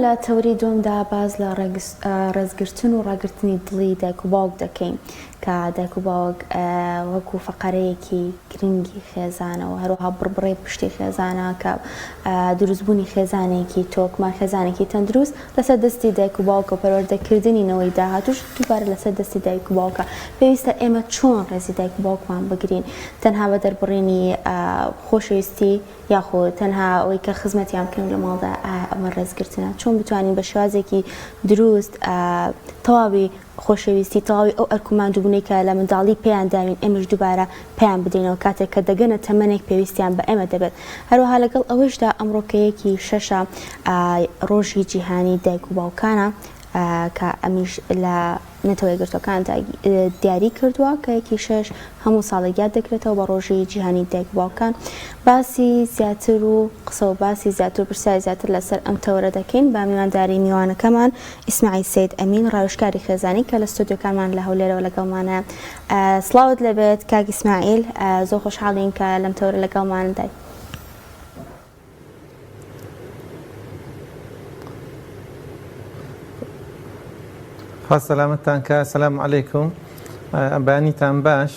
لە تەوەری دووەمدا باس لە ڕێزگرتن و ڕاگرتنی دڵی دایک و باوک دەکەین کە دایک و باوک وەکو فەقەرەیەکی گرنگی خێزانە و هەروەها بڕبڕەی پشتی خێزانە کە دروستبوونی خێزانێکی تۆکمە، خێزانێکی تەندروست لەسەر دەستی دایک و باوکە و پەروەردەکردنی نەوەی داهاتووش دووبارە لەسەر دەستی دایک و باوکە. پێویستە ئێمە چۆن ڕێزی دایک و باوکمان بگرین؟ تەنها بە دەربڕینی خۆشەویستی یاخود تەنها ئەوەی کە خزمەتیان بکەین لە ماڵدا ئایا ئەمە ڕێزگرتنە؟ چۆن بتوانین بە شێوازێکی دروست تەواوی خۆشەویستی تەواوی ئەو ئەرک و ماندووبوونەی کە لە منداڵی پێیان داوین ئێمەش دووبارە پێیان بدەینەوە کاتێک کە دەگەنە تەمەنێک پێویستیان بە ئێمە دەبێت. هەروەها لەگەڵ ئەوەیشدا ئەمڕۆ کە یەکی شەشە ڕۆژی جیهانی دایک و باوکانە کە ئەمیش لە نەتەوە یەکگرتووەکان دیاری کردووە کە یەکی شەش هەموو ساڵێک یاد دەکرێتەوە بە ڕۆژی جیهانی دایک و باوکان. باسی زیاتر و قسە و باسی زیاتر و پرسیاری زیاتر لەسەر ئەم تەوەرە دەکەین بە میوانداری میوانەکەمان ئیسماعیل سەید ئەمین ڕاوێژکاری خێزانی کە لە ستۆدیۆکانمان لە هەولێرەوە لەگەڵمانە. سڵاوت لێبێت کاک ئیسماعیل، زۆر خۆشحاڵین کە لەم تەوەرە لەگەڵماندای. خوا سەلامەتتان کا. سلام علیکم بەیانیتان باش.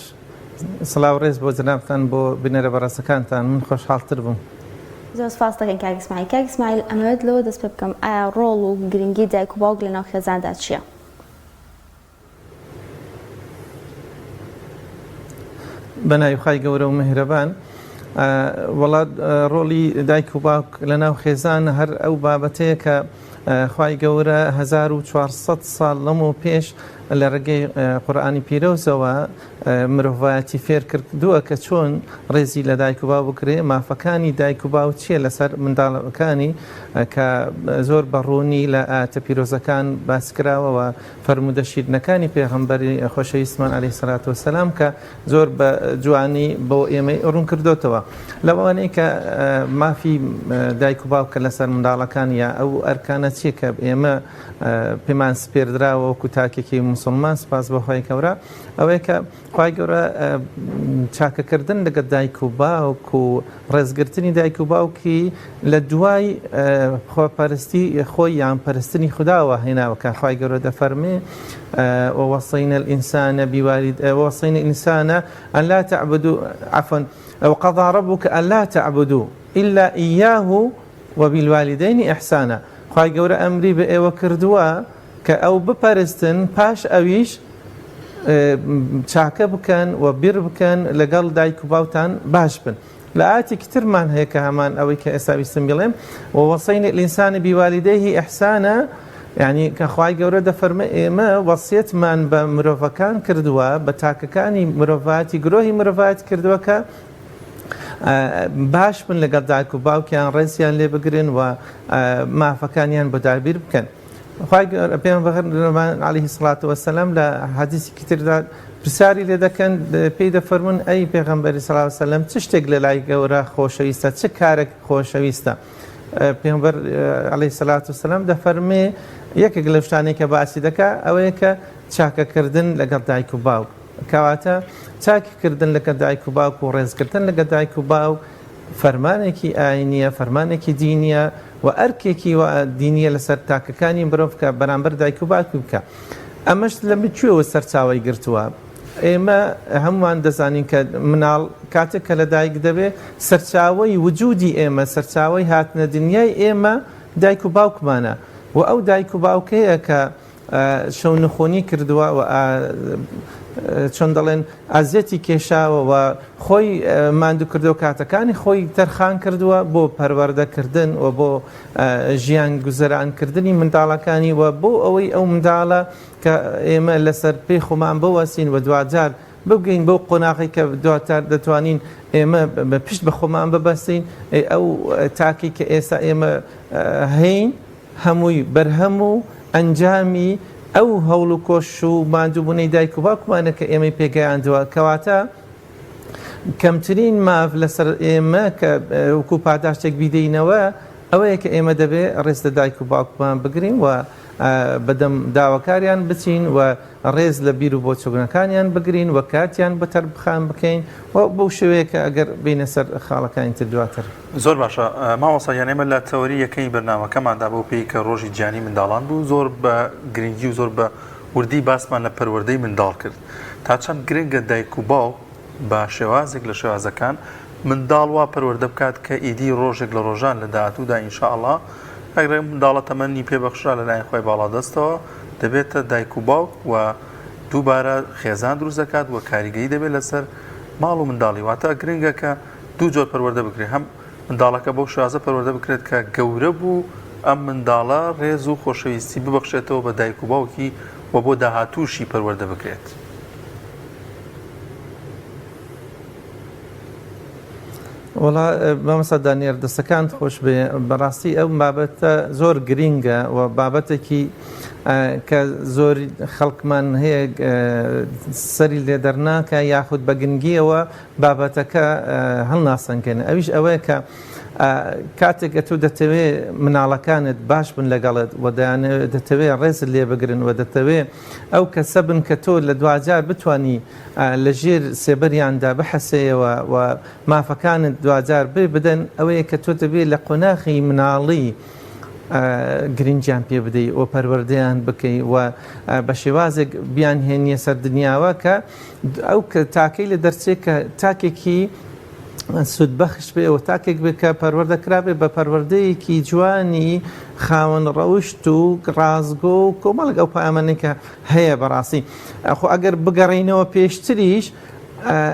سڵاو ڕێز بۆ جەنابتان بۆ بینەرە بەڕێزەکانتان من خۆشحاڵتر بووم. زۆر سپاس دەکەین کاک ئیسماعیل. کاک ئیسماعیل ئەمەوێت لەوە دەست پێ بکەم ئایا ڕۆڵ و گرنگی دایک و باوک لەناو خێزاندا چییە؟ بەناوی خوای گەورە و میهرەبان. وەڵا ڕۆڵی دایک و باوک لەناو خێزان هەر ئەو بابەتەیە کە خوای گەورە 1400 ساڵ لەمەو پێش لە ڕێگەی قورئانی پیرۆزەوە مرۆڤایەتی فێر کردووە کە چۆن ڕێزی لە دایک و باو بکرێ، مافەکانی دایک و باو چییە لەسەر منداڵەکانی کە زۆر بە ڕوونی لە ئایەتە پیرۆزەکان باس کراوە و فەرموودە شیرینەکانی پێغەمبەری خۆشەویستمان علیە سەلات وسلام کە زۆر بە جوانی بۆ ئێمەی ڕوون کردۆتەوە لەوانەی کە مافی دایک و باوکە لەسەر منداڵەکان یا ئەو ئەرکانە چییە کە ئێمە پێمان سپێردراوە وەکو تاکێکی موسڵمان سپاس بۆ خوای گەورە ئەوەیە کە خوای گەورە چاکەکردن لەگەڵ دایک و باوک و ڕێزگرتنی دایک و باوکی لە دوای خۆپەرستی خۆی یان پەرستنی خوداوە هێناوە کە خوای گەورە دەفەرمێ ووصينا الإنسان بوالد ووصينا الإنسان أن لا تعبدوا عفوا وقضى ربك ألا تعبدوا إلا إياه وبالوالدين إحسانا خوای گەورە ئەمری بە ئێوە کردووە کە ئەو بپەرستن پاش ئەویش چاکە بکەن و بیر بکەن لەگەڵ دایک و باوتان باش بن. لە ئایەتێکی ترمان هەیە کە هەمان ئەوەی کە ئێستا ویستم بڵێم ووصينا الإنسان بوالديه إحسانا یعنی کە خوای گەورە دەفەرمێ ئێمە وەسیەتمان بە مرۆڤەکان کردووە بە تاکەکانی مرۆڤاتی گرۆهی مرۆڤایەتی کردووە کە باش بن لەگەڵ دایک و باوکیان ڕێزیان لێ بگرن و مافەکانیان بۆ دابیر بکەن. خوای گەورە پێغەمبەرمان علیه الصلاة والسلام لە حەدیسێکی تردا پرسیاری لێ دەکەن پێی دەفەرموون ئەی پێغەمبەری صلی الله علیه وسلم چ شتێک لە لای گەورە خۆشەویستە چ کارێک خۆشەویستە پێغەمبەر علیه الصلاة والسلام دەفەرمێ یەکێک لەو شتانەی کە باسی دەکا ئەوەیە کە چاکەکردن لەگەڵ دایک و باوک کەواتە چاککردن لەگەڵ دایک و باوک و ڕێزگرتن لەگەڵ دایک و باوک فەرمانێکی ئاینیە، فەرمانێکی دینیە و ئەرکێکی دینیە لەسەر تاکەکانی مرۆڤ کە بەرامبەر دایک و باوکی بکا. ئەمەش لە کوێوە سەرچاوەی گرتووە؟ ئێمە هەمووان دەزانین کە مناڵ کاتێک کە لەدایک دەبێ سەرچاوەی وجودی ئێمە، سەرچاوەی هاتنە دنیای ئێمە دایک و باوکمانە و ئەو دایک و باوکەیە کە شەونخونی کردووە و چۆن دەڵێن ئازیەتی کێشاوە و خۆی ماندوو کردو کاتەکانی خۆی تەرخان کردووە بۆ پەروەردەکردن و بۆ ژیان گوزەرانکردنی منداڵەکانی و بۆ ئەوەی ئەو منداڵە کە ئێمە لەسەر پێی خۆمان بوەسین و دواجار بگەین بەو قۆناغی کە دواتر دەتوانین ئێمە بە پشت بە خۆمان ببەستین ئەو تاکی کە ئێستا ئێمە هەین هەمووی بەرهەم و ئەنجامی ئەو هەوڵ و کۆشش و ماندووبوونەی دایک و باوکمانە کە ئێمەی پێگەیاندووە، کەواتە کەمترین ماف لەسەر ئێمە کە وەکو پاداشتێک بیدەینەوە ئەوەیە کە ئێمە دەبێ ڕێز لە دایک و باوکمان بگرین و بەدەم داواکاریان بچین و ڕێز لە بیر و بۆچوونەکانیان بگرین و کاتیان بۆ تەرخان بکەین و بەو شێوەیە کە ئەگەر بینە سەر خاڵەکانی تر دواتر. زۆر باشە مامۆستا گیان ئێمە لە تەوەری یەکەمی بەرنامەکەماندا بەو پێی کە ڕۆژی جیهانی منداڵان بوو زۆر بە گرنگی و زۆر بە وردی باسمان لە پەروەردەی منداڵ کرد تا چەند گرنگە دایک و باوک بە شێوازێک لە شێوازەکان منداڵ وا پەروەردە بکات کە ئیدی ڕۆژێک لە ڕۆژان لە داهاتوودا ان شاء اللە ئەگەر ئەم منداڵە تەمەنی پێ بەخشرا لەلایەن خوای باڵادەستەوە دەبێتە دایک و باوک و دووبارە خێزان دروست دەکات و کاریگەری دەبێت لەسەر ماڵ و منداڵی واتە گرنگە کە دوو جۆر پەروەردە بکرێت هەم منداڵەکە بەو شێوازە پەروەردە بکرێت کە گەورە بوو ئەم منداڵە ڕێز و خۆشەویستی ببەخشێتەوە بە دایک و باوکی و بۆ داهاتووشی پەروەردە بکرێت. وەڵا مامۆستا دانیار دەستەکانت خۆش بێ بەڕاستی ئەو بابەتە زۆر گرینگە و بابەتێکی کە زۆر خەڵکمان هەیە سەری لێ دەرناکە یاخود بە گرنگیەوە بابەتەکە هەڵناسەنگێنە ئەویش ئەوەیە کە کاتێک ئەتۆ دەتەوێ مناڵەکانت باش بن لەگەڵت و دەتەوێ ڕێزت لێ بگرن و دەتەوێ ئەو کەسە بن کە تۆ لە دواجار بتانی لە ژێر سێبەریاندا بحەسێیەوە و مافەکانت دواجار بێ بدەن ئەوەیە کە تۆ دەبێت لە قۆناخی مناڵی گرنگیان پێ بدەی و پەروەردەیان بکەی و بە شێوازێک بیانهێنیە سەر دنیاوە کە ئەو تاکەی لە دەرچێت کە تاکێکی سوودبەخش بێ و تاکێک بێ کە پەروەردە کرابێ بە پەروەردەیەکی جوانی خاوەن ڕەوشت و ڕاستگۆ و کۆمەڵێک ئەو پەیامانەی کە هەیە بەڕاستی خۆ ئەگەر بگەڕینەوە پێشتریش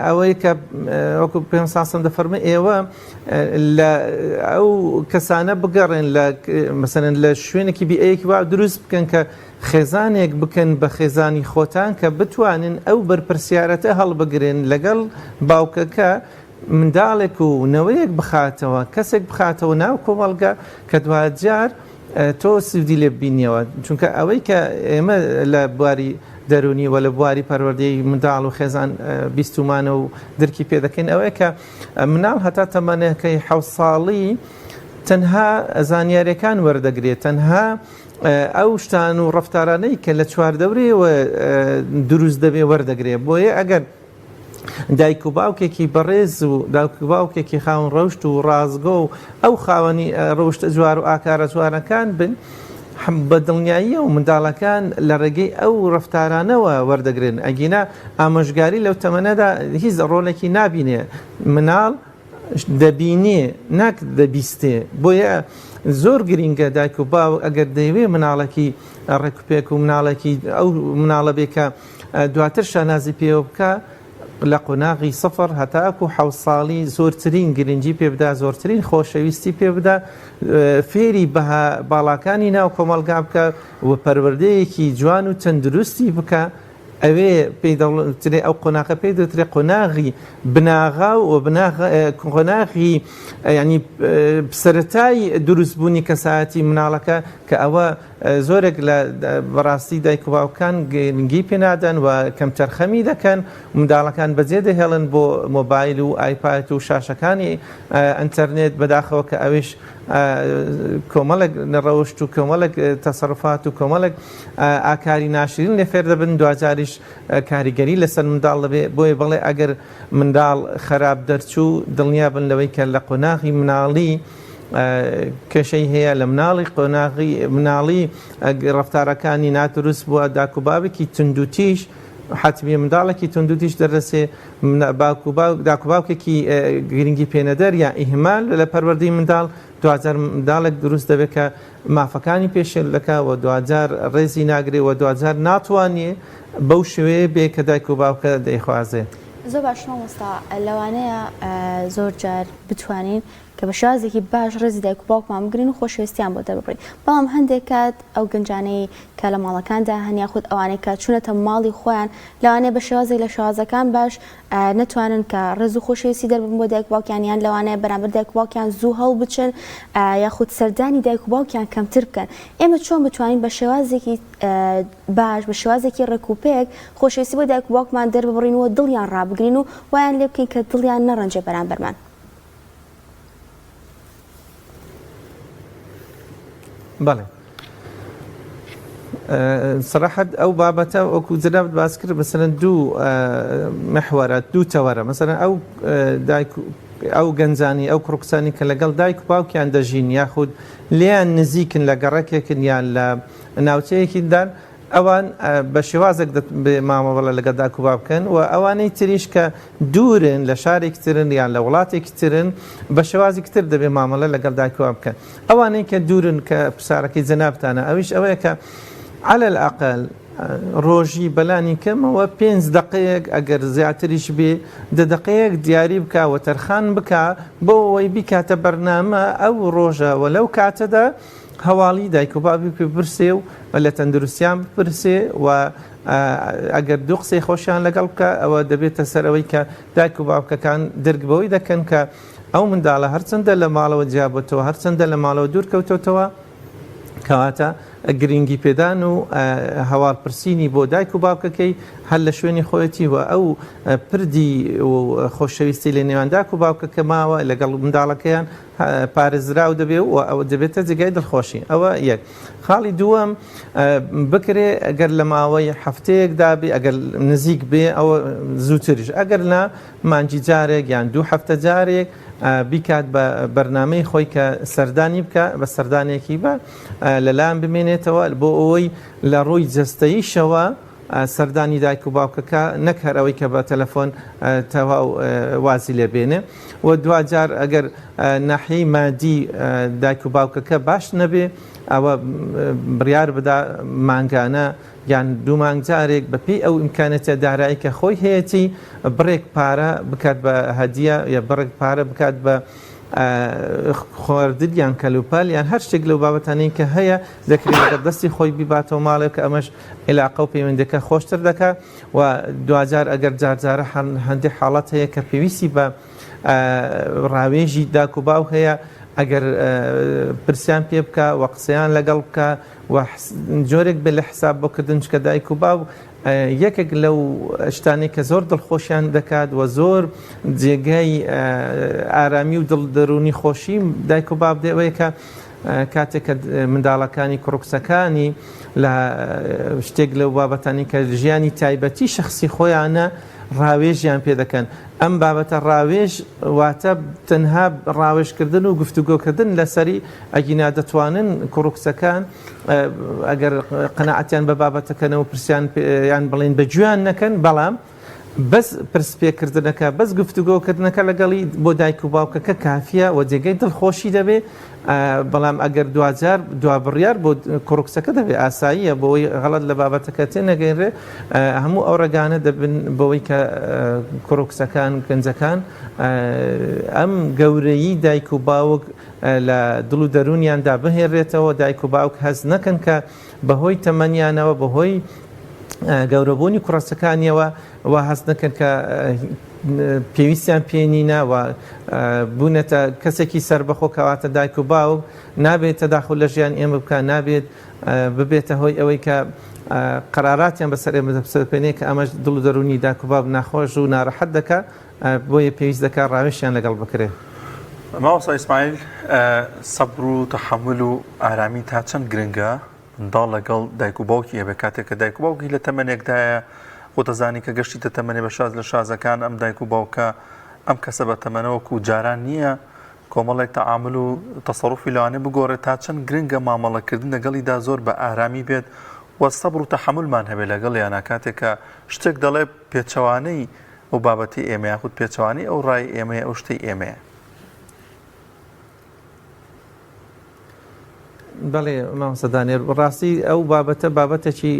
ئەوەی کە وەکو پێ ساسم دەفەرمە ئێوە لە ئەو کەسانە بگەڕێن لە مەسەرەن لە شوێنێکی بیئەیەکی وا دروست بکەن کە خێزانێک بکەن بە خێزانی خۆتان کە بتوانن ئەو بەرپرسیارەتە هەڵبگرن لەگەڵ باوکەکە منداڵێک و نەوەیەک بخاتەوە کەسێک بخاتەوە ناو کۆمەڵگە کە دواجار تۆ سوودی لێ ببینیەوە چونکە ئەوەی کە ئێمە لە بواری دەرونی و لە بواری پەروەردەی منداڵ و خێزان بیستومانە و درکی پێ دەکەین ئەوەیە کە مناڵ هەتا تەمەنەکەی حەوت ساڵی تەنها زانیاریەکان وەردەگرێت تەنها ئەو شتان و ڕەفتارانەی کە لە چواردەورەیەوە دروست دەبێ وەردەگرێ بۆیە ئەگەر دایک و باوکێکی بەڕێز و داوک و باوکێکی خاوەن ڕەوشت و ڕاستگۆ و ئەو خاوەنی ڕەوشتە جوار و ئاکارە جوانەکان بن بە دڵنیاییە و منداڵەکان لە ڕێگەی ئەو ڕەفتارانەوە وەردەگرن ئەگینا ئامۆژگاری لەو تەمەنەدا هیچ ڕۆڵێکی نابینێ مناڵ دەبینێ ناک دەبیستێ بۆیە زۆر گرینگە دایک و باوک ئەگەر دەیەوێ مناڵێکی ڕێکوپێک و مناڵێکی ئەو مناڵە بێ کە دواتر شانازی پێوە بکە لە قۆناغی سفر هەتاکو حەوت ساڵی زۆرترین گرنگی پێ بدا زۆرترین خۆشەویستی پێ بدا فێری بەها باڵاکانی ناو کۆمەڵگا بکە و پەروەردەیەکی جوان و تەندروستی بکە ئەوێ پێی دەوترێ ئەو قۆناغە پێی دەوترێ قۆناغی بناغا و قۆناغی ینی سەرەتای دروستبوونی کەسایەتی مناڵەکە کە ئەوە زۆرێک لە بەڕاستی دایک و باوکان گرنگی پێنادەن و کەمتەرخەمی دەکەن منداڵەکان بەجێ دەهێڵن بۆ مۆبایل و ئایپاد و شاشەکانی ئینتەرنێت بەداخەوە کە ئەویش کۆمەڵێک ڕەوشت و کۆمەڵێک تەسەروفات و کۆمەڵێک ئاکاری ناشرین لێ فێر دەبن دواجاریش کاریگەری لەسەر منداڵ دەبێ بۆیە بەڵێ ئەگەر منداڵ خراپ دەرچوو دڵنیا بن لەوەی کە لە قۆناغی مناڵی کێشەی هەیە لە مناڵی قۆناغی مناڵی ڕفتارەکانی نادروست بووە داک و باوکی توندوتیش حتمی منداڵێکی توندوتیش دەرەسێ باوک و باوک داک و باوکێکی گرنگی پێنەدەر یا ئیهمال لە پەروەردەی منداڵ دواجار منداڵێک دروست دەبێت کە مافەکانی پێشێل دەکا و دواجار ڕێزی ناگرێ و دواجار ناتوانێ بەو شێوەیە بێ کە دایک و باوکە دەیخوازێ. زۆر باش مامۆستا لەوانەیە زۆر جار بتوانین کە بە شێوازێکی باش ڕێزی دایک و باوکمان بگرین و خۆشەویستیان بۆ دەرببڕین بەڵام هەندێک کات ئەو گەنجانەی کە لە ماڵەکاندا هەن یاخود ئەوانەی کە چوونەتە ماڵی خۆیان لەوانەیە بە شێوازێک لە شێوازەکان باش نەتوانن کە ڕێز و خۆشەویستی دەرببڕن بۆ دایک و باوکیان یان لەوانەیە بەرامبەر دایک و باوکیان زوو هەڵبچن یاخود سەردانی دایک و باوکیان کەمتر بکەن ئێمە چۆن بتوانین بە شێوازێکی باش بە شێوازێکی ڕێک و پێک خۆشەویستی بۆ دایک و باوکمان دەرببڕین و دڵیان ڕابگرین و وایان لێ بکەین کە دڵیان نەڕەنجێ بەرامبەرمان. بەڵێ سەراحەت ئەو بابەتە وەکو جەنابت باس کرد مەسەلەن دوو محوەرە دوو تەوەرە مەسەلەن ئەو دایک ئەو گەنجانی ئەو کوڕکچانی کە لەگەڵ دایک و باوکیان دەژین یاخود لێیان نزیکن لە گەڕەکێکن یان لە ناوچەیەکیدان ئەوان بە شێوازێک مامەڵە لەگەڵ دایک و باوک بکەن و ئەوانەی تریش کە دوورن لە شارێکی ترن یان لە وڵاتێکی ترن بە شێوازێکی تر دەبێ مامەڵە لەگەڵ دایک و باوک بکەن. ئەوانەی کە دوورن کە پرسیارەکەی جەنابتانە ئەویش ئەوەیە کە عەلە الئەقەل ڕۆژی بەلانی کەمەوە پێنج دەقەیەک ئەگەر زیاتریش بێ دە دەقەیەک دیاری بکا و تەرخان بکا بۆ ئەوەی بیکاتە بەرنامە ئەو ڕۆژە و لەو کاتەدا هەواڵی دایک و باوکی بپرسێ و لە تەندروستیان بپرسێ و ئەگەر دوو قسەی خۆشیان لەگەڵ بکە ئەوە دەبێتە سەر ئەوەی کە دایک و باوکەکان درک بەوەی دەکەن کە ئەو منداڵە هەرچەندە لە ماڵەوە جیابۆتەوە هەرچەندە لە ماڵەوە دوور کەوتۆتەوە کەواتە گرنگی پێدان و هەواڵ پرسینی بۆ دایک و باوکەکەی هەر لە شوێنی خۆیەتی و ئەو پردی و خۆشەویستی لە نێوان داک و باوکەکە ماوە لەگەڵ منداڵەکەیان پارێزراو دەبێ و ئەوە دەبێتە جێگای دڵخۆشی. ئەوە یەک. خاڵی دووەم بکرێ ئەگەر لە ماوەی هەفتەیەکدا بێ ئەگەر نزیک بێ ئەوە زووتریش ئەگەر نا مانگی جارێک یان دوو هەفتە جارێک بیکات بە بەرنامەی خۆی کە سەردانی بکە بە سەردانێکی بە لەلایان بمێنێتەوە بۆ ئەوەی لە ڕووی جەستەییشەوە سەردانی دایک و باوکەکە نەک هەر ئەوەی کە بە تەلەفۆن تەواو وازی لێ بێنێ و دواجار ئەگەر ناحیەی مادی دایک و باوکەکە باش نەبێ ئەوە بڕیار بدا مانگانە یان دوو مانگ جارێک بە پێی ئەو ئیمکانەتە دارایی کە خۆی هەیەتی بڕێک پارە بکات بە هەدیە یا بڕێک پارە بکات بە خواردن یان کەلوپەل یان هەر شتێک لەو بابەتانەی کە هەیە دەکرێت لەگەڵ دەستی خۆی بیباتەوە ماڵێ کە ئەمەش عیلاقە و پەیوەندەکە خۆشتر دەکا و دواجار ئەگەر جارجارە هەندێک حاڵەت هەیە کە پێویستی بە ڕاوێژی داک و باوک هەیە ئەگەر پرسیان پێ بکە و قسەیان لەگەڵ بکە و جۆرێک بێ لە حساب بۆکردن چکە دایک و باوک یەکێک لەو شتانەی کە زۆر دڵخۆشیان دەکات و زۆر جێگای ئارامی و دڵ دەروونی خۆشی دایک و باب دەوەیە کە کاتێک کە منداڵەکانی کوڕ و کچەکانی لە شتێک لەو بابەتانی کە ژیانی تایبەتی شخصی خۆیانە ڕاوێژیان پێ دەکەن ئەم بابەتە ڕاوێژ واتە تەنها ڕاوێژکردن و گفتوگۆکردن لەسەری ئەگینا دەتوانن کوڕ و کچەکان ئەگەر قەناعەتیان بە بابەتەکەنەوە پرسیان یان بڵین بە گوێیان نەکەن بەڵام بەس پرس پێکردنەکە بەس گفتوگۆکردنەکە لەگەڵی بۆ دایک و باوکەکە کافیە و جێگەی دڵخۆشی دەبێ بەڵام ئەگەر دواجار دوا بڕیار بۆ کوڕکچەکە دەبێ ئاساییە بۆی غەڵەت لە بابەتەکە تێ نەگەینرێ هەموو ئەو ڕێگانە دەبن بەوەی کە کوڕکچەکان گەنجەکان ئەم گەورەیی دایک و باوک لە دڵ و دەروونیاندا بهێنرێتەوە، دایک و باوک هەست نەکەن کە بەهۆی تەمەنیانەوە، بەهۆی گەورەبوونی کوڕەچەکانیەوە وا هەست نەکەن کە پێویستیان پێ نینە و بوونەتە کەسێکی سەربەخۆ، کەواتە دایک و باوک نابێت تەداخول لە ژیانی ئێمە بکات، نابێت ببێتە هۆی ئەوەی کە قەراراتیان بەسەر ئێمە بسەپێنێ کە ئەمەش دڵ و دەروونی دایک و باوک ناخۆش و ناڕەحەت دەکات. بۆیە پێویست دەکات ڕاوێژیان لەگەڵ بکرێت. مامۆستا ئیسماعیل سەبر و تەحەمول و ئارامی تا چەند گرنگە منداڵ لەگەڵ دایک و باوکی هەبێت کاتێک کە دایک و باوکی لە تەمەنێکدایە خۆ دەزانی کە گەشتیتە تەمەنێ بە شاز لە شازەکان ئەم دایک و باوکە ئەم کەسە بە تەمەنەوەکو جاران نییە کۆمەڵێک تەعامل و تەسەروفی لەوانەیە بگۆڕێت تا چەند گرنگە مامەڵەکردن لەگەڵیدا زۆر بە ئارامی بێت و سەبر و تەحەمولمان هەبێت لەگەڵیانە کاتێک کە شتێک دەڵێ پێچەوانەی ئەو بابەتەی ئێمە یاخود پێچەوانەی ئەو ڕای ئێمەیە ئەو شتەی ئێمەیە. بەڵێ مامۆستا دانیال ڕاستی ئەو بابەتە بابەتێکی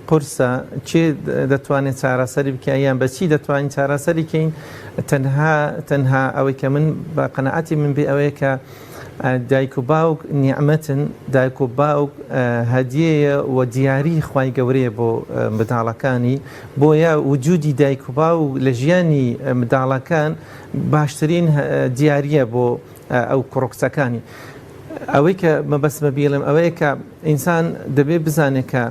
قورسە کێ دەتوانێت چارەسەری بکە یان بەچی دەتوانین چارەسەری کەین تەنها تەنها ئەوەی کە من بە قەنەعەتی من بێ ئەوەیە کە دایک و باوک نیعمەتن، دایک و باوک هەدیەیە و دیاری خوای گەورەیە بۆ منداڵەکانی، بۆیە وجودی دایک و باوک لە ژیانی منداڵەکان باشترین دیاریە بۆ ئەو کوڕ و کچەکانی. ئەوەی کە مەبەستمە بیڵێم ئەوەیە کە ئینسان دەبێ بزانێت کە.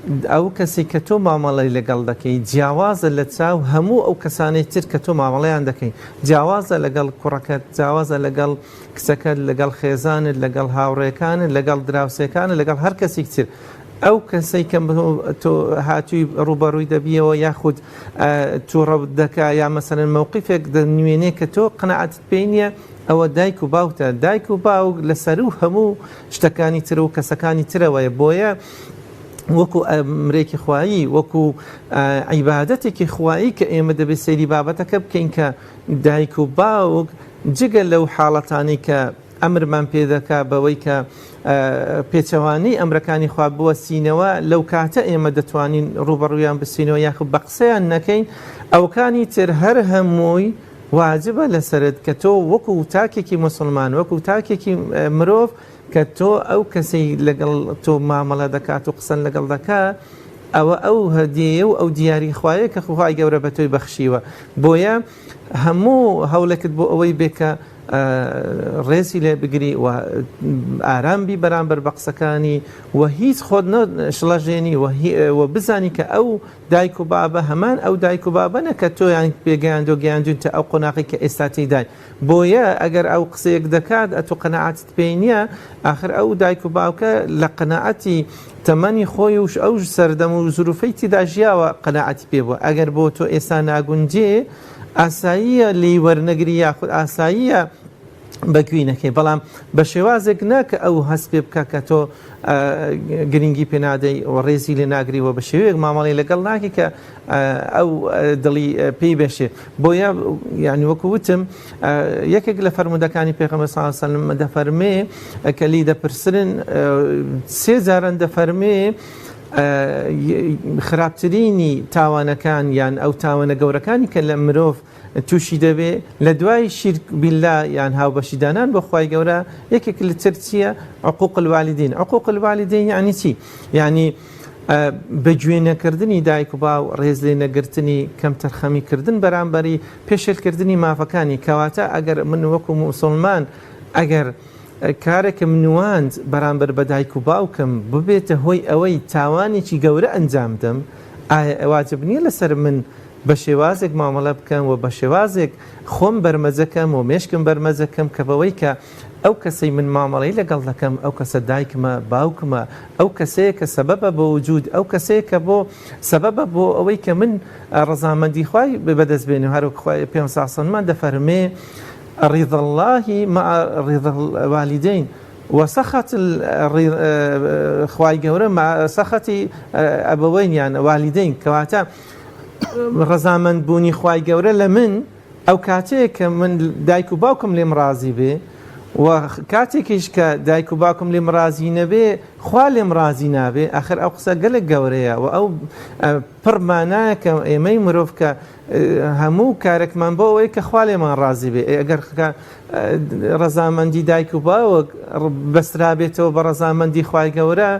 ئەو کەسەی کە تۆ مامەڵەی لەگەڵ دەکەی جیاوازە لە چاو هەموو ئەو کەسانەی تر کە تۆ مامەڵەیان دەکەی، جیاوازە لەگەڵ کوڕەکەت، جیاوازە لەگەڵ کچەکەت، لەگەڵ خێزانت، لەگەڵ هاوڕێکانت، لەگەڵ دراوسێکانت، لەگەڵ هەر کەسێک تر. ئەو کەسەی کە تۆ هاتووی ڕووبەڕووی دەبیەوە یاخود تووڕە دەکا یا مەسەلەن مەوقیفێک دەنوێنێ کە تۆ قەناعەتت پێی نییە، ئەوە دایک و باوکتە. دایک و باوک لە سەروو هەموو شتەکانی تر و کەسەکانی ترەوەیە. بۆیە وەکو ئەمرێکی خوایی، وەکو عیبادەتێکی خوایی کە ئێمە دەبێت سەیری بابەتەکە بکەین کە دایک و باوک جگە لەو حاڵەتانەی کە ئەمرمان پێ دەکا بەوەی کە پێچەوانەی ئەمرەکانی خوا بوەستینەوە، لەو کاتە ئێمە دەتوانین ڕووبەڕوویان بسینەوە یاخود بە قسەیان نەکەین، ئەوکانی تر هەر هەمووی واجبە لەسەرت کە تۆ وەکو تاکێکی موسڵمان، وەکو تاکێکی مرۆڤ کە تۆ ئەو کەسەی لەگەڵ تۆ مامەڵە دەکات و قسەن لەگەڵ دەکا ئەوە ئەو هەدیەیە و ئەو دیاری خوایە کە خوای گەورە بە تۆی بەخشیوە، بۆیە هەموو هەوڵێکت بۆ ئەوەی بێ کە ڕێزی لێ بگری و ئارام بی بەرامبەر بە قسەکانی و هیچ خۆت شڵەژێنی و بزانی کە ئەو دایک و بابە هەمان ئەو دایک و بابەنە کە تۆیان پێگەیاندو گەیاندونتە ئەو قۆناغی کە ئێستا تێیدای بۆیە ئەگەر ئەو قسەیەک دەکات ئەتۆ قەناعەتت پێی نییە ئاخر ئەو دایک و باوکە لە قەناعەتی تەمەنی خۆی و ئەو سەردەم و زروفەی تیدا ژیاوە قەناعەتی پێ بووە ئەگەر بۆ تۆ ئێستا ناگونجێ ئاساییە لێی وەرنەگری یاخود ئاساییە بەگوێی نەکەی بەڵام بە شێوازێک نا کە ئەو هەست پێ بکە کە تۆ گرنگی پێ نادەی و ڕێزی لێ ناگری و بە شێوەیەک مامەڵی لەگەڵ ناکەی کە ئەو دڵی پێی بەشێ بۆیە یعنی وەکو وتم یەکێک لە فەرمودەکانی پێغەمبەر صلی الله علیه و سلم دەفەرمێ کە لی دەپرسرن سێ جاران دەفەرمێ خراپترینی تاوانەکان یان ئەو تاوانە گەورەکانی کە لە مرۆڤ تووشی دەبێ لە دوای شیرک باللە یان هاوبەشی دانان بۆ خوای گەورە یەکێک لە تر چییە عقوق الوالدین عقوق الوالدین یعنی چی یعنی بەگوێ نەکردنی دایک و باو ڕێز لێ نەگرتنی کەمتەرخەمی کردن بەرامبەری پێشێلکردنی مافەکانی کەواتە ئەگەر من وەکو موسڵمان ئەگەر کارێکم نواند بەرامبەر بە دایک و باوکم ببێتە هۆی ئەوەی تاوانێکی گەورە ئەنجام بدەم ئایا واجب نییە لەسەر من بە شێوازێک مامەڵە بکەم و بە شێوازێک خۆم بەرمەجە کەم و مێشکم بەرمەجە کەم کە بەوەی کە ئەو کەسەی من مامەڵەی لەگەڵ دەکەم ئەو کەسە دایکمە، باوکمە، ئەو کەسەیە کە سەبەبە بۆ وجود، ئەو کەسەیە کە بۆ سەبەبە بۆ ئەوەی کە من ڕەزامەندی خوای بەدەست بێنم هەروەک خوای پێغەمبەر صلی اللە علیه و سلم دەفەرمێ رضا اللە مع رضا الوالدین وسخط خوای گەورە مع سخط ابوین یان والدین کەواتە ڕەزامەند بوونی خوای گەورە لە من ئەو کاتەیە کە من دایک و باوکم لێم ڕازی بێ و کاتێکیش کە دایک و باوکم لێم ڕازی نەبێ خوا لێم ڕازی نابێ ئەخر ئەو قسە گەلێک گەورەیە و ئەو پڕ مانایە کە ئێمەی مرۆڤ کە هەموو کارێکمان بۆ ئەوەیە کە خوا لێمان ڕازی بێ ئەگەر ڕەزامەندی دایک و باوک بەسترابێتەوە بە ڕەزامەندی خوای گەورە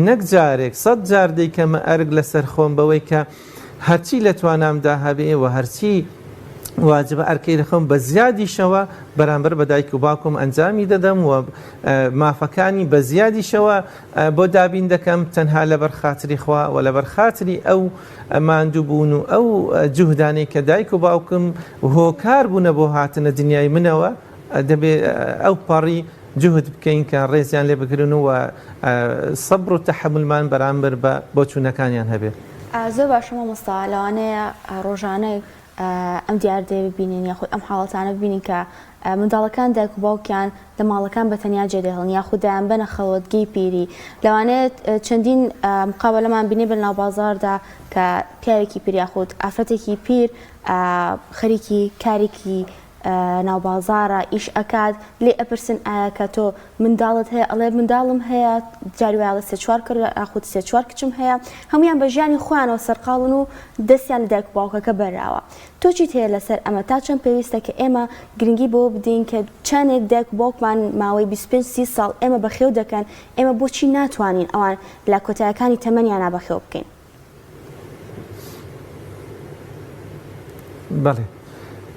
نەک جارێک سەت جار دەیکەمە ئەرک لەسەر خۆم بەوەی کە هەرچی لە توانامدا هەبێ و هەرچی واجبە ئەرکەی دەخۆم بە زیادیشەوە بەرامبەر بە دایک و باوکم ئەنجامی دەدەم و مافەکانی بە زیادیشەوە بۆ دابین دەکەم تەنها لەبەر خاتری خوا و لەبەر خاتری ئەو ماندووبوون و ئەو جوهدانەی کە دایک و باوکم هۆکار بوونە بۆ هاتنە دنیای منەوە دەبێ ئەو پەڕی جوهد بکەین کە ڕێزیان لێ بگرن و سەبر و تەحەمولمان بەرامبەر بە بۆچوونەکانیان هەبێ. زۆر باشە مامۆستا لەوانەیە ڕۆژانە ئەم دیاردەیە ببینین یاخود ئەم حاڵەتانە ببینین کە منداڵەکان دایک و باوکیان لە ماڵەکان بە تەنیا جێدەهێڵن یاخود دەیانبەنە خەڵوەتگەی پیری لەوانەیە چەندین مقابەلەمان بینێ بە ناو بازاڕدا کە پیاوێکی پیر یاخود ئافرەتێکی پیر خەریکی کارێکی ناو بازاڕە ئیش ئەکات لێی ئەپرسن ئایا کە تۆ منداڵت هەیە ئەڵێ منداڵم هەیە جاری وایە ئەڵێ سێ چوار کوڕ یاخود سێ چوار کچم هەیە هەموویان بە ژیانی خۆیانەوە سەرقاڵن و دەستیان لە دایک و باوکەکە بەراوە تۆ چیت هەیە لەسەر ئەمە تا چەند پێویستە کە ئێمە گرنگی بەوە بدەین کە چەندێک دایک و باوکمان ماوەی 25 30 ساڵ ئێمە بەخێو دەکەن ئێمە بۆچی ناتوانین ئەوان لە کۆتایەکانی تەمەنیانا بەخێو بکەین؟ بەڵێ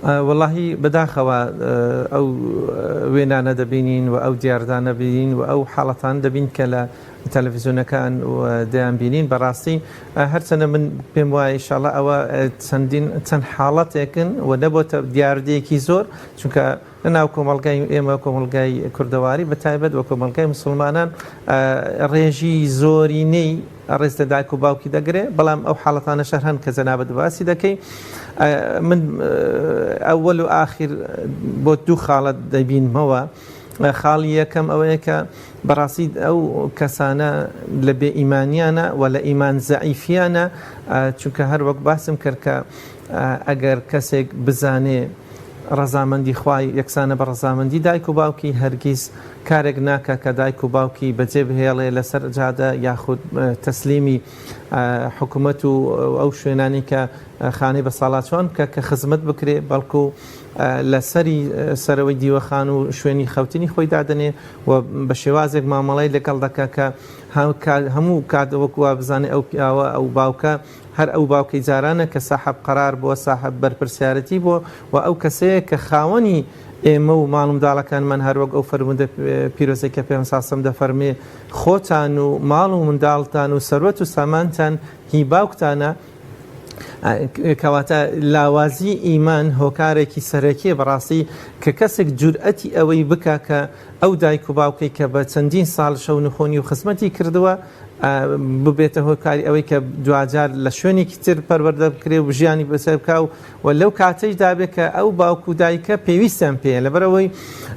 وەڵاهی بەداخەوە ئەو وێنانە دەبینین و ئەو دیاردانە بینین و ئەو حاڵەتان دەبین کە لە تەلەفیزیۆنەکان و دەیانبینین بەڕاستی هەرچەنە من پێم وایە ئیشاڵا ئەوە چەندین چەند حاڵەتێکن و نەبۆتە دیاردەیەکی زۆر چونکە لە ناو کۆمەڵگای ئێمە کۆمەڵگای کوردەواری بە تایبەت وە کۆمەڵگای مسلمانان ڕێژی زۆرینەی ڕێز لە دایک و باوکی دەگرێ بەڵام ئەو حاڵەتانە شەر هەن کە جەنابت باسی دەکەی من ئەوەل و ئاخیر بۆ دوو خاڵەت دەبینمەوە خاڵی یەکەم ئەوەیە کە بەڕاستی ئەو کەسانە لە بێ ئیمانیانە و لە ئیمان زەعیفیانە چونکە هەر وەک باسم کرد کە ئەگەر کەسێک بزانێ ڕەزامەندی خوای یەکسانە بە ڕەزامەندی دایک و باوکی هەرگیز کارێک ناکا کە دایک و باوکی بەجێ بهێڵێ لەسەر جادە یاخود تەسلیمی حکومەت و ئەو شوێنانی کە خانەی بەساڵاچوان بکە کە خزمەت بکرێ بەڵکو لەسەری سەرەوەی دیوەخان و شوێنی خەوتنی خۆی دادەنێ و بە شێوازێک مامەڵەی لەگەڵ دەکا کە هەموو کات وەکو وا بزانێ ئەو پیاوە ئەو باوکە هەر ئەو باوکەی جارانە کە ساحەب قەرار بووە، ساحەب بەرپرسیارەتی بووە و ئەو کەسەیە کە خاوەنی ئێمە و ماڵ و منداڵەکانمان هەر وەک ئەو فەرموودە پیرۆزەی کە پێغەمبەر صلی اللە علیە و سلم دەفەرموێ خۆتان و ماڵ و منداڵتان و سەروەت و سامانتان هی باوکتانە کەواتە لاوازی ئیمان هۆکارێکی سەرەکیە بەڕاستی کە کەسێک جورئەتی ئەوەی بکا کە ئەو دایک و باوکەی کە بە چەندین ساڵ شەونخۆنی و خزمەتی کردووە ببێتە هۆکاری ئەوەی کە دواجار لە شوێنێکی تر پەروەردە بکرێ و ژیانی بەسەر بکا و و لەو کاتەیشدا بێ کە ئەو باوک و دایکە پێویستیان پێیە لەبەرئەوەی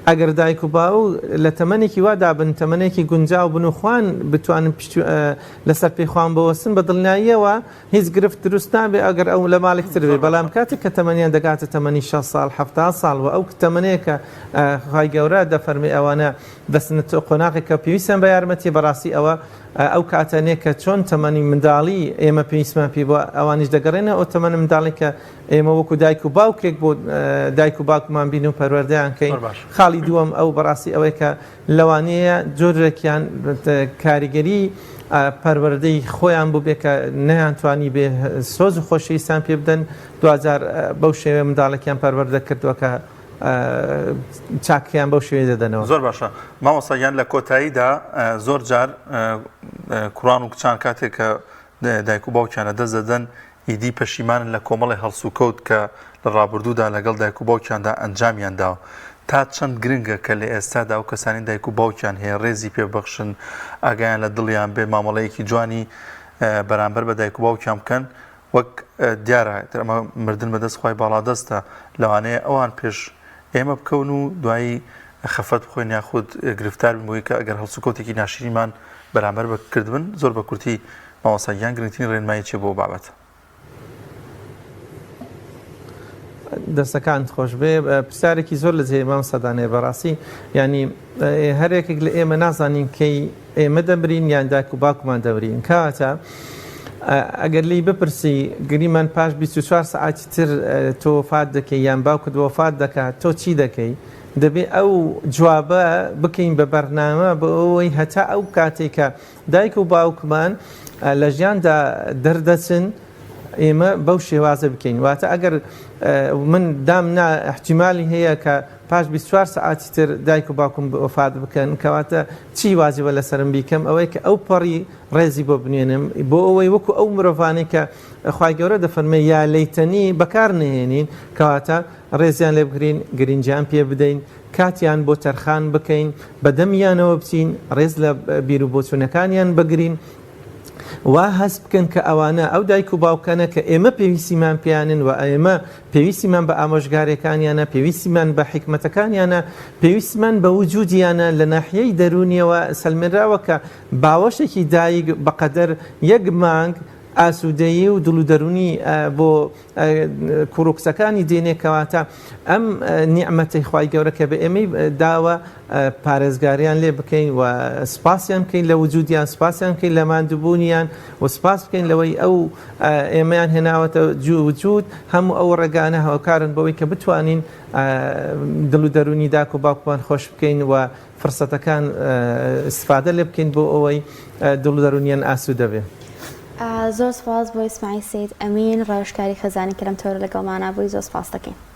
ئەگەر دایک و باوک لە تەمەنێکی وا دابن تەمەنێکی گونجاو بن و خوان بتوانن پشت لەسەر پێی خوان بوەستن بە دڵنیاییەوە هیچ گرفت دروست نابێ ئەگەر ئەو لە ماڵێک تر بێ بەڵام کاتێک کە تەمەنیان دەگاتە تەمەنی 60 ساڵ 70 ساڵ و ئەو تەمەنەیە کە خوای گەورە دەفەرمێ ئەوانە دەچنە قۆناغێک کە پێویستیان بە یارمەتیە بەڕاستی ئەوە ئەو کاتەنێ کە چۆن تەمەنی منداڵی ئێمە پێویستمان پێی بووە ئەوانیش دەگەڕێنە ئەو تەمەنە منداڵی کە ئێمە وەکو دایک و باوکێک بۆ دایک و باوکمان بین و پەروەردەیان کەین خاڵی دووەم ئەو بەڕاستی ئەوەی کە لەوانەیە جۆرێکیان کاریگەری پەروەردەی خۆیان بووبێ کە نەیانتوانی بێ سۆز و خۆشەویستان پێ بدەن دواجار بەو شێوەیە منداڵێکیان پەروەردە کردووە کە چاکیان بەو شێوەیە دەدەنەوە. زۆر باشە مامۆستا گیان لە کۆتاییدا زۆر جار کوڕان و کچان کاتێک کە دایک و باوکیان لە دەست دەدەن ئیدی پەشیمانن لە کۆمەڵی هەڵسوکەوت کە لە ڕابردوودا لەگەڵ دایک و باوکیاندا ئەنجامیان داوە تا چەند گرنگە کە لە ئێستادا ئەو کەسانی دایک و باوکیان هەیە ڕێزی پێ ببەخشن ئاگایان لە دڵیان بێ مامەڵەیەکی جوانی بەرامبەر بە دایک و باوکیان بکەن وەک دیارە ئیتر ئەمە مردن بەدەست خوای باڵادەستە لەوانەیە ئەوان پێش ئێمە بکەون و دوایی خەفەت بخۆین یاخود گرفتار بین بۆی کە ئەگەر هەڵسوکەوتێکی ناشرینمان بەرامبەر بە کردبن زۆر بە کورتی مامۆستا گیان گرنگترین ڕێنمایی چیە بۆ بابەتە؟ دەستەکانت خۆش بێ پرسیارێکی زۆر لە جێی مامۆستا دانەیە بەڕاستی یعنی هەر یەکێک لە ئێمە نازانین کەی ئێمە دەمرین یان دایک و باوکمان دەمرین کەواتە ئەگەر لی بپرسی گریمان پاش 24 سەعاتی تر تۆ وەفات دەکەی یان باوکت وەفات دەکات تۆ چی دەکەی دەبێ ئەو جوابە بکەین بە بەرنامە بۆ ئەوەی هەتا ئەو کاتێک کە دایک و باوکمان لە ژیاندا دەردەچن ئێمە بەو شێوازە بکەین واتە ئەگەر من دام نا احتیمالی هەیە کە پاش 24 سەعاتی تر دایک و باوکم وەفات بکەن کەواتە چی واجبە لەسەرم بیکەم ئەوەی کە ئەو پەڕی ڕێزی بۆ بنوێنم بۆ ئەوەی وەکو ئەو مرۆڤانەی کە خوای گەورە دەفەرمێ یا لەیتەنی بەکار نەهێنین کەواتە ڕێزیان لێ بگرین گرنگیان پێ بدەین کاتیان بۆ تەرخان بکەین بەدەمیانەوە بچین ڕێز لە بیر و بۆچوونەکانیان بگرین وا هەست بکەن کە ئەوانە ئەو دایک و باوکانە کە ئێمە پێویستیمان پێیانن و ئێمە پێویستیمان بە ئامۆژگاریەکانیانە پێویستیمان بە حیکمەتەکانیانە پێویستمان بە وجودیانە لە ناحیەی دەروونیەوە سەلمێنراوە کە باوەشێکی دایک بەقەدەر یەک مانگ ئاسوودەیی و دڵ و دەروونی بۆ کوڕ و کچەکانی دێنێ کەواتە ئەم نیعمەتەی خوای گەورە کە بە ئێمەی داوە پارێزگاریان لێ بکەین و سپاسیان بکەین لە وجودیان سپاسیان بکەین لە ماندووبوونیان و سپاس بکەین لەوەی ئەو ئێمەیان هێناوەتە وجود هەموو ئەو ڕێگانە هۆکارن بەوەی کە بتوانین دڵ و دەروونی داک و باوکمان خۆش بکەین و فرسەتەکان استفادە لێ بکەین بۆ ئەوەی دڵ و دەروونیان ئاسوودە بێ. زۆر سوپاس بۆ ئیسماعیل سەید ئەمین ڕاوێژکاری خێزانی کە لەم تەوەرە لەگەڵمانا بووی زۆر سوپاست دەکەین.